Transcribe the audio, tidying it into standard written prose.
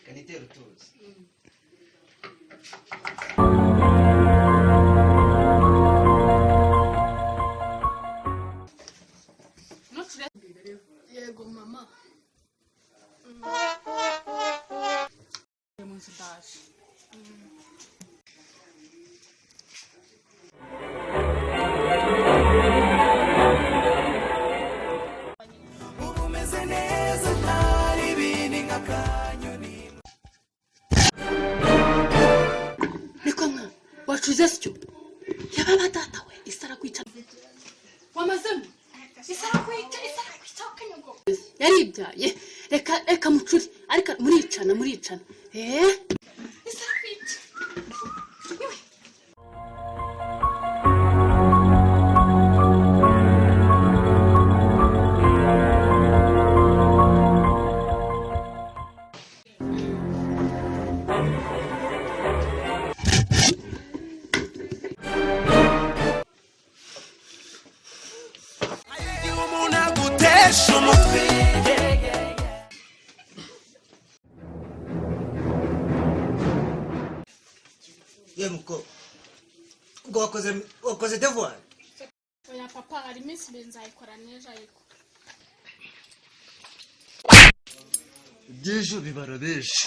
Kanitera utuzi. Yego mama. Mu nzu ndaje. Ubu umeze neza ntari ibindi nk'akanyoni. Niko mwana wacuze sicyo yababa data we isara kwica. Wamazemo isarakwica isarakwica wakanyago. Yaribyaye, reka reka mucuri, ariko muricana muricana eh. Isarakwica. Igihe umuntu agutesha umutwe. Ye muko, ubwo wakoze devoir? Oya papa, hari iminsi 2 nzayikora n'ejo ariko. Iby'ejo bibara benshi.